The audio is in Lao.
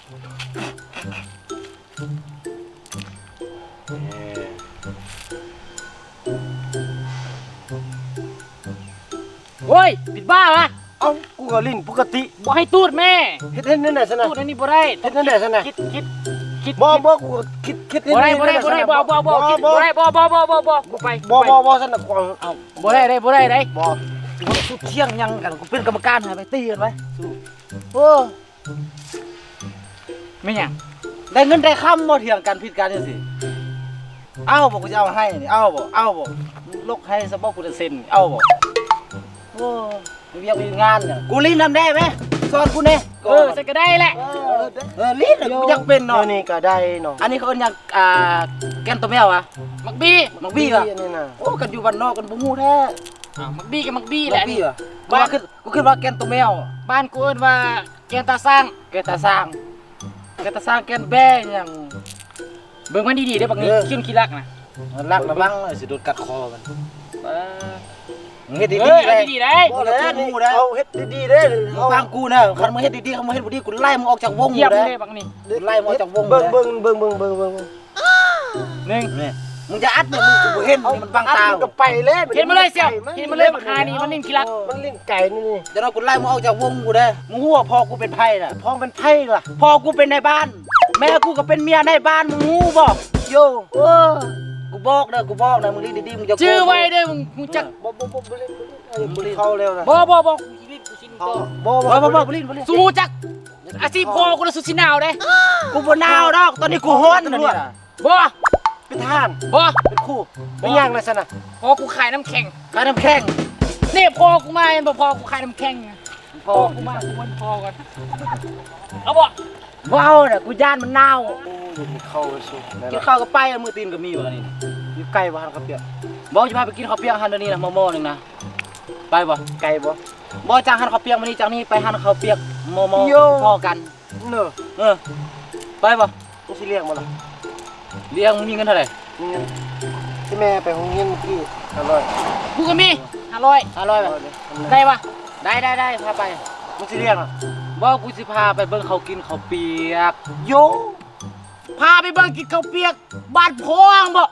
ໂອ້ຍ ເປັນບ້າຫວາ? ເອົ້າ ກູກໍຫຼິ້ນປົກກະຕິ. ບໍ່ໃຫ້ຕູດແມ່. ເຮັດ ເຮັດແນວໃດຊັ້ນນະ? ຕູດອັນນີ້ບໍ່ໄດ້. ເຮັດແນວໃດຊັ້ນນະ? ຄິດ ຄິດ ຄິດ ບໍ່ ບໍ່ ກູຄິດ ຄິດ ບໍ່ໄດ້ ບໍ່ໄດ້ ບໍ່ໄດ້ ບໍ່ ບໍ່ ບໍ່ ບໍ່ ບໍ່ ຄິດ ບໍ່ໄດ້ ບໍ່ ບໍ່ ບໍ່ ບໍ່ ບໍ່ ບໍ່ ກູໄປ ບໍ່ ບໍ່ ບໍ່ ຊັ້ນນະ ກູເອົາ ເອົາ ບໍ່ໄດ້ເດ້ ບໍ່ໄດ້ເດ້. ບໍ່ ສຸດທ່ຽງຫຍັງກັນ ກູເປັນກຳມະການ ໃຫ້ໄປຕີກັນໄປ. ໂອ້ ແມ່ນຫຍັງ? ໄດ້ເງິນໄດ້ຄຳບໍ່ ຖຽງກັນຜິດກັນຈັ່ງຊີ້? ເອົາບໍ່? ກູຈະເອົາໃຫ້ນີ້ ເອົາບໍ່? ເອົາບໍ່? ລົກໃຫ້ສະບໍ່ ກູຈະເຊັນ ເອົາບໍ່? ໂອ້ ມີວຽກມີງານຫຍັງ? ກູຫຼິ້ນນຳແດ່ແມ ສອນກູແດ່. ເອີ ຊັ້ນກໍໄດ້ແຫຼະ. ເອີ ຫຼິ້ນ ກູຢາກເປັນເນາະ. ອັນນີ້ກໍໄດ້ເນາະ. ອັນນີ້ເຂົາເອີ້ນຫຍັງ? ອ່າ ແກ່ນໂຕແມວຫວາ? ໝາກບີ ໝາກບີຫວາ? ໂອ້ ກັນຢູ່ບ້ານນອກກັນບໍ່ຮູ້ແທ້. ໝາກບີກໍໝາກບີແຫຼະ. ໝາກບີຫວາ? ບ້ານ ກູຄິດ ກູຄິດວ່າແກ່ນໂຕແມວ. ບ້ານກູເອີ້ນວ່າ ແກ່ນຕາຊ້າງ ແກ່ນຕາຊ້າງ ແກ່ນຕາຊ້າງ ແກ່ນແບ້ຫຍັງ. ເບິ່ງມັນດີໆເດ້ ບັກນີ້ ເອີ ຂີ້ລຸ້ນຂີ້ລັກນະ ລັກລະວັງ ຊິໂດນກັດຄໍມັນ. ມຶງເຮັດດີໆ ເອີ ເຮັດດີໆໄດ້. ບໍ່ແລ້ວ ເອົາເຮັດດີໆເດ້ ຟັງກູເດີ. ຄັນມຶງເຮັດດີໆ ຄັນມຶງເຮັດບໍ່ດີ ກູໄລ່ມຶງອອກຈາກວົງເດ້ ບັກນີ້ ໄລ່ມຶງອອກຈາກວົງ. ເບິ່ງ ເບິ່ງ ເບິ່ງ ເບິ່ງ ເບິ່ງ ເບິ່ງ ໜຶ່ງ ມຶງຈະອັດແມ່ ມຶງກໍບໍ່ເຫັນ ມັນບັງຕາ. ມັນກໍໄປແລ້ວ ເຫັນມາເລີຍສ່ຽວ ເຫັນມາເລີຍ ບັກຫານີ້ ມັນຫຼິ້ນຂີ້ລັກ ມັນຫຼິ້ນໄກ່ນີ້. ຈະເນາະ ກູໄລ່ມຶງອອກຈາກວົງກູເດ້. ມຶງຮູ້ວ່າພໍ່ກູເປັນໃຜນະ? ພໍ່ເປັນໃຜລະ? ພໍ່ກູເປັນນາຍບ້ານ ແມ່ກູກໍເປັນເມຍນາຍບ້ານ ມຶງຮູ້ບໍ່? ໂຢ ເອີ ກູບອກເດີ ກູບອກນະ ມຶງຫຼິ້ນດີໆ ມຶງຢ່າ ຈື່ໄວ້ເດີ ມຶງຮູ້ຈັກ. ບໍ່ ບໍ່ ບໍ່ ບໍ່ຫຼິ້ນ ບໍ່ຫຼິ້ນ ບໍ່ຫຼິ້ນ ເຂົ້າແລ້ວນະ. ບໍ່ ບໍ່ ບໍ່ ກູຊິຫຼິ້ນ ກູຊິຫຼິ້ນຕໍ່. ບໍ່ ບໍ່ ບໍ່ ບໍ່ ບໍ່ຫຼິ້ນ ບໍ່ຫຼິ້ນ. ສູຮູ້ຈັກ ອາຊີບພໍ່ກູນະ ສູຊິໜາວເດ້. ກູບໍ່ໜາວດອກ ຕອນນີ້ກູຮ້ອນນະ. ບໍ່ ເປັນທະຫານ. ບໍ່ ເປັນຄູ. ເປັນຫຍັງລະຊັ້ນນະ? ພໍ່ກູຂາຍນ້ຳແຂງ ຂາຍນ້ຳແຂງ. ນີ້ພໍ່ກູມາ ເຫັນບໍ່? ພໍ່ກູຂາຍນ້ຳແຂງ. ພໍ່ກູມາ ກູເອີ້ນພໍ່ກ່ອນ. ເອົາບໍ່? ບໍ່ເອົານະ ກູຢ້ານມັນໜາວ. ໂອ້ຍ ກິນເຂົ້າ ກິນເຂົ້າກໍໄປ ມື້ຕີນກໍມີວ່ານີ້. ຢູ່ໄກບໍ່ ຮ້ານເຂົ້າປຽກ? ບໍ່ ຊິພາໄປກິນເຂົ້າປຽກຫັ້ນດຽວນີ້ນະ ໝໍໆໜຶ່ງນະ. ໄປບໍ່? ໄກບໍ່? ບໍ່ ຈາກຮ້ານເຂົ້າປຽກມານີ້ ຈາກນີ້ໄປຮ້ານເຂົ້າປຽກໝໍໆ ພໍກັນ. ເອີ ເອີ ໄປບໍ່? ມຶງຊິລ້ຽງບໍ່ລະ? ລ້ຽງ. ມີເງິນເທົ່າໃດ? ມີເງິນ ທີ່ແມ່ໄປໂຮງຮຽນມື້ກີ້ ຫ້າຮ້ອຍ. ກູກໍມີ ຫ້າຮ້ອຍ. ຫ້າຮ້ອຍ ໄດ້ບໍ່? ໄດ້ ໄດ້ ໄດ້ ພາໄປ. ມຶງຊິລ້ຽງຫວາ? ບໍ່ ກູຊິພາໄປເບິ່ງເຂົາກິນເຂົ້າປຽກ. ໂຢ ພາໄປເບິ່ງກິນເຂົ້າປຽກ ບ້ານພໍ່ມຶງບໍ?